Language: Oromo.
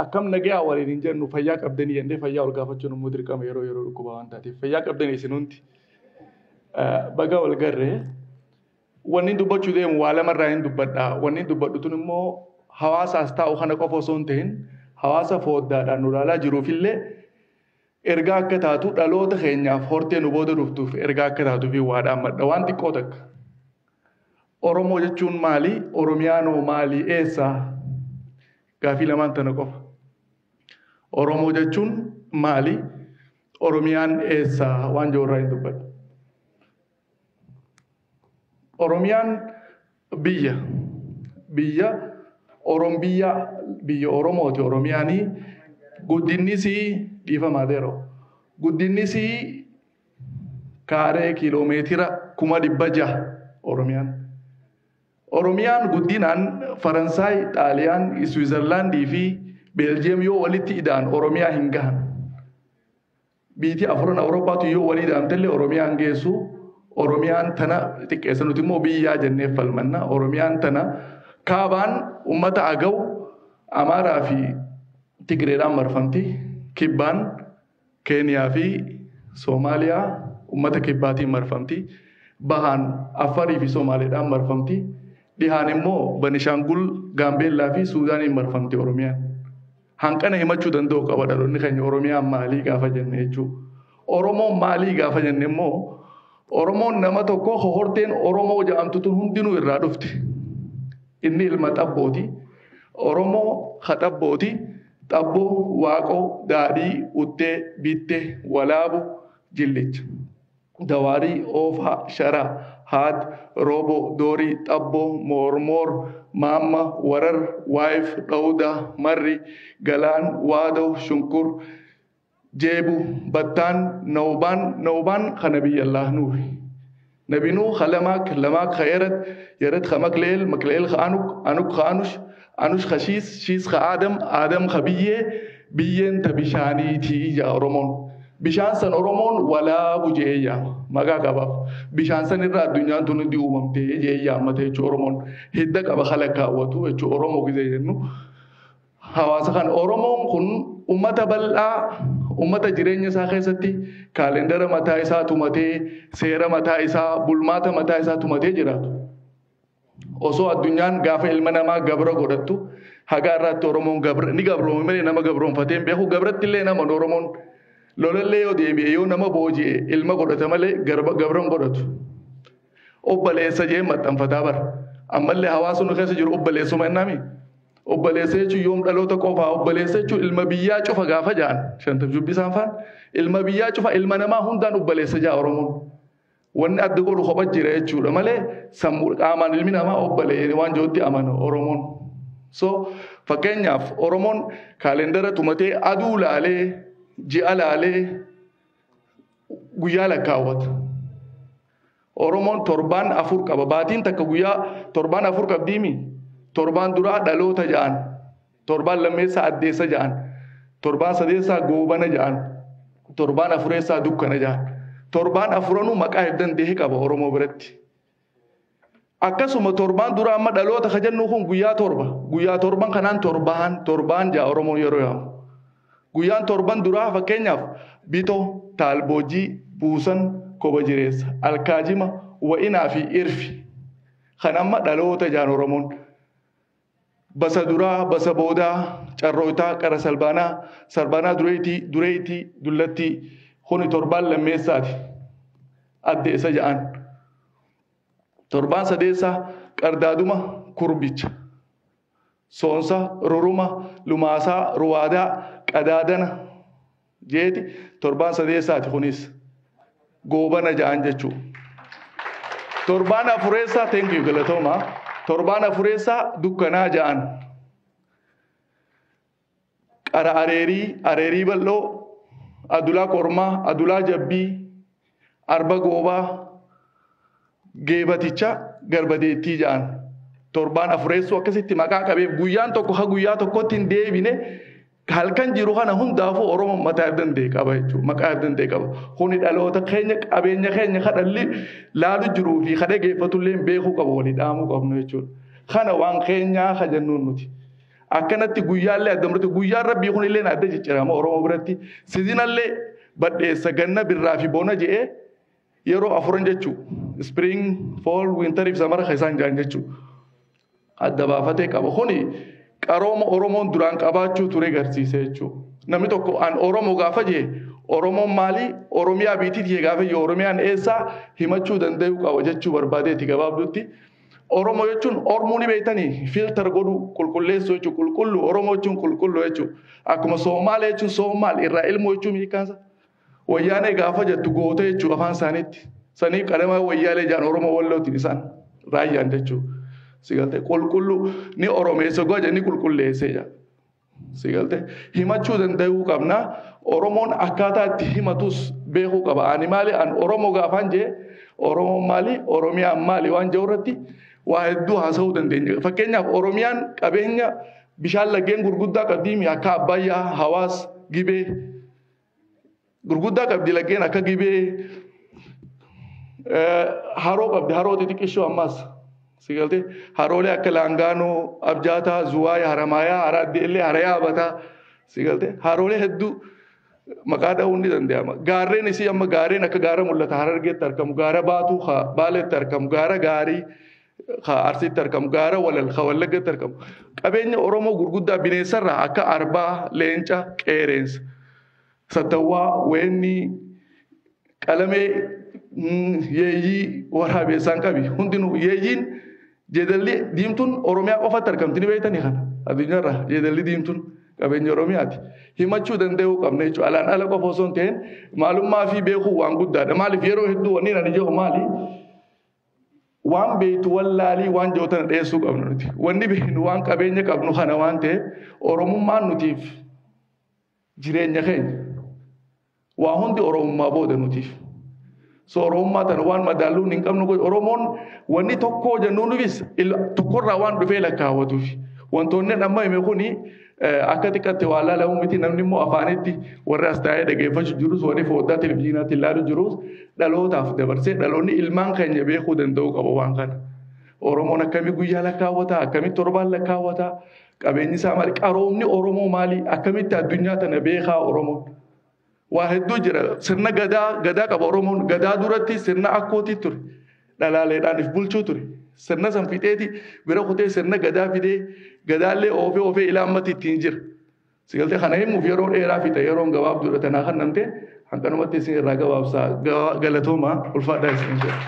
Akkam nagayaa waliin hin jennu, fayyaa qabdanii jennee fayyaa ol gaafachuun immoo dirqama yeroo yeroo dhukkuba waan taateef. Fayyaa qabdanii isin hundi. Baga wal garree. Wanni dubbachuu deemu waa lamarraa hin dubbadha. Wanni dubbadhu tun immoo hawaasaas taa'u kana qofa osoo hin ta'in hawaasa fooddaadhaan nu ilaalaa jiruufillee ergaa akka taatu, dhaloota keenyaaf hortee nu booda dhuftuuf ergaa akka taatuu fi waa dhaammadha. Waan xiqqoo takka. Oromoo jechuun maali? Oromiyaanoo maali? Eessa? Gaafii lamaan tana qofa. Oromoo jechuun maali? Oromiyaan eessa? Waan jiru irraa hin dubbadhu. Oromiyaan biyya Orom biyya biyya Oromooti. Oromiyaanii guddinnisii dhiifamaa deeroo. Guddinnisii kaaree kiiloomeetira 600,000 Oromiyaan. Oromiyaan guddinaan Faransaay, Xaaliyaan, Swiizerlaandii fi Beeljiyeem yoo walitti ida'an Oromiyaa hin gahan. Biitii afuran Awurooppaatu yoo walii ida'amtellee Oromiyaan geessu. Oromiyaan tana xiqqeessa, nuti immoo biyyaa jennee falmanna. Oromiyaan tana kaabaan uummata Agaw, Amaaraa fi Tigreedhaan marfamti. Kibbaan Keeniyaa fi Soomaaliyaa uummata kibbaatiin marfamti. Bahaan Affarii fi Somaaleedhaan marfamti. Dhihaan immoo Banishaangul, Gaambeellaa fi Suudaaniin marfamti Oromiyaan. Hanqana himachuu danda'u qaba dhaloonni keenya Oromiyaan maalii gaafa jenne jechuudha. Oromoon maalii gaafa jenne immoo Oromoon nama tokko horteen Oromoo jedhamtu tun hundinuu irraa dhufte. Inni ilma xabbooti. Oromoo ha xabbooti. Xabboo, Waaqoo, Daadhii, Uttee, Bittee, Walaabu, Jillicha. Dawaarii, Oofaa, Sharaa, Haad, Rooboo, Doorii, Xabboo, Moormoor, Maamma, Warar, Waayif, Dhawudaa, Marri, Galaan, Waadoo, Shunkur, Jeebu, Battaan, Nawbaan, Nawbaan ka Nabiyyallah Nuuhi. Nabi Nuuh ka Lamaak, Lamaak ka Yared, Yared ka Makleel, Makleel ka Anuk, Anuk ka Anush, Anush ka Shiis, Shiis ka Aadam, Aadam ka biyyee, biyyeen ta bishaaniitii jaa Oromoon. Bishaan san Oromoon Walaabu je'ee yaama. Maqaa qabaaf. Bishaan san irraa addunyaan tun hundi uumamtee je'ee yaammata jechuudha Oromoon. Hidda qaba kala kaawwatu jechuudha Oromoo gisee jennu. Hawaasa kan Oromoon kun ummata bal'aa, ummata jireenya isaa keessatti kaalendara mataa isaa tumatee, seera mataa isaa, bulmaata mataa isaa tumatee jiraatu. Osoo addunyaan gaafa ilma namaa gabra godhattu haga irraatti Oromoon gabra ni gabroome malee nama gabroonfatee hin beeku. Gabratti illee nama Oromoon lolallee yoo deebi'e yoo nama booji'e ilma godhata malee gabra hin godhatu. Obboleessa jee maxxanfataa bara. Ammallee hawaasa nu keessa jiru obboleessuma innaami. Obboleessa jechuun yoom dhaloota qofaa? Obboleessa jechuun ilma biyyaa cufa gaafa ja'an Shantam Shubbisaan faan ilma biyyaa cufa, ilma namaa hundaan obboleessa ja'a Oromoon. Wanni adda godhu kopha jira jechuudha malee sammuu qaamaan ilmi namaa obbolee waan jirutti amana Oromoon. So fakkeenyaaf Oromoon kaalendara tumatee aduu laalee ji'a laalee guyyaa lakkaawwata. Oromoon torbaan 4 qaba. Baatiin takka guyyaa torbaan 4 qabdiimi. Torbaan duraa dhaloota ja'an. Torbaan lammeessaa addeessa ja'an. Torbaan sadeessaa goobana ja'an. Torbaan afureessaa dukkana ja'an. Torbaan afuranuu maqaa hin dandeenye qaba Oromoo biratti. Akkasuma torbaan duraa amma dhaloota ka jennu kun guyyaa 7. Guyyaa torban kanaan torbaan torbaan ja'a Oromoon yeroo yaamu. Guyyaan torban duraa fakkeenyaaf Bitoo, Taalboojii, Buusan, Koba Jireessa, Alkaajima, Wa'inaa fi Irfi. Kan amma dhaloota jaan Oromoon. Basa duraa, basa boodaa, carrooytaa, qara salbaanaa, salbaanaa dureetii, dureetii, dullattii. Kuni torbaan lammeessaati. Addeessa ja'an. Torbaan sadeessaa qardaaduma, kurbicha. Soonsa, ruruma, lumaasaa, ruwaadaa, qadaadana jeeti torbaan sadeessaati kunis. Goobana ja'an jechuudha. Torbaan afureessaa, thank you, galatooma. Torbaan afureessaa dukkanaa ja'an. Qara areerii, areerii bal'oo, adulaa kormaa, adulaa jabbii, arba goobaa, geebaticha, garbadeettii ja'an. Torbaan afureessuu akkasitti maqaa qabeef guyyaan tokko ha guyyaa tokkotti hin deebine halkan jiru kana hundaafuu Oromoon mataa danda'e qaba jechuudha. Maqaa danda'e qaba. Kuni dhaloota keenya, qabeenya keenya kadhalli laalu jiruu fi kadhageeffatullee beekuu qaba, walii dhaamuu qabnu jechuudha. Kana waan keenyaa ka jennuun nuti. Akkanatti guyyaallee adda murte, guyyaan rabbii kun illee adda ciccirama Oromoo biratti. Sizinallee badheessa, ganna, birraa fi bona je'ee yeroo afuran jechuu. Spring, fall, winter fi summer isaan jedhan jechuu. Adda baafatee qaba. Kuni qarooma Oromoon duraan qabaachuu ture garsiise jechuudha. Namni tokko an Oromoo gaafa jee, Oromoon maali? Oromiyaa biitiiti gaafa jee, Oromiyaan eessaa himachuu danda'uu qaba jechuu barbaadeeti gabaabdutti. Oromoo jechuun Ormuu ni beektanii, filter godhuu, qulqulleessuu jechuudha. Qulqulluu Oromoo jechuun qulqulluu jechuudha. Akkuma Soomaalee jechuun Soomaal irraa ilmoo jechuun hiikkaansa. Wayyaanee gaafa jettu goota jechuudha afaan isaaniitti. Saniif qalama wayyaalee jaan Oromoo wallootiin isaan raayyaan jechuudha. Sigaltee qulqulluu ni Oromeessa goja ni qulqulleessee jira. Sigaltee himachuu danda'uu qabna. Oromoon akkaataa itti himatus beekuu qaba. Ani maali, an Oromoo gaafaan jee, Oromoon maali, Oromiyaan maali waan jiru irratti waa hedduu haasa'uu dandeenya. Fakkeenyaaf Oromiyaan qabeenya bishaan laggeen gurguddaa qabdi, akka Abbayyaa, Hawaas, Gibee gurguddaa qabdi, laggeen akka Gibee, haroo qabdi, haroo xixiqqishoo ammas. Sigaltee haroolee akka Laangaanoo, Abjaataa, Zuwaay, Haramaayaa, Haraaddeellee, Harayaa Abataa. Sigaltee haroolee hedduu maqaa dha'uun ni danda'ama. Gaarreen isii amma gaarreen akka gaara mul'ata Harargeetti argamu, gaara Baatuu Baaleetti argamu, gaara Gaarii Arsiitti argamu, gaara Walal Wallaggatti argamu. Qabeenya Oromoo gurguddaa bineensarraa akka arbaa, leenca, qeerrensa, sattawwaa, weennii, qalamee, yeeyyii, waraabessaan qabi. Hundinuu yeeyyiin jeedalli diimtuun Oromiyaa qofatti argamti, ni beektanii kana addunyaarraa jeedalli diimtuun qabeenya Oromiyaati. Himachuu danda'uu qabna jechuudha. Alaan ala qofa osoo hin ta'in maalummaa fi beekuu waan guddaadha. Maaliif yeroo hedduu wanni ani jedhu maali? Waan beektu wallaalii waan jiru tana dhiyeessuu qabna nuti. Wanni beeknu waan qabeenya qabnu kana waan ta'eef, Oromummaan nutiif jireenya keenya. Waa hundi Oromummaa booda nutiif. So Oromummaa tana waan madaalluun hin qabnu. Oromoon wanni tokko jennuunifis tokkorraa waan dhufee lakkaawwatuuf. Wantoonni amma hime kuni akka xiqqatte waa laalamu miti. Namni immoo afaanitti warri as taa'ee dhaggeeffachuu jirus, warri foddaa televizyiinaatti ilaalu jirus, dhalootaaf dabarsee dhaloonni ilmaan keenya beekuu danda'uu qaba waan kana. Oromoon akkamii guyyaa lakkaawwata, akkamitti torbaan lakkaawwata, qabeenyi isaa maali, qaroomni Oromoo maali, akkamitti addunyaa tana beekaa Oromoon. Waa hedduu jira. Sirna gadaa, gadaa qaba Oromoon. Gadaa duratti sirna akkootii ture. Dhalaaleedhaan if bulchuu ture. Sirna san fixeeti bira kutee sirna gadaa fidee, gadaallee oofee oofee ilaa ammatti ittiin jira. Sigaltee kana himuuf yeroo dheeraa fixa, yeroon gabaabduudha tanaa kan namte hanqanumatti isin irraa gabaabsaa. Galatooma, ulfaadhaa isin jedha.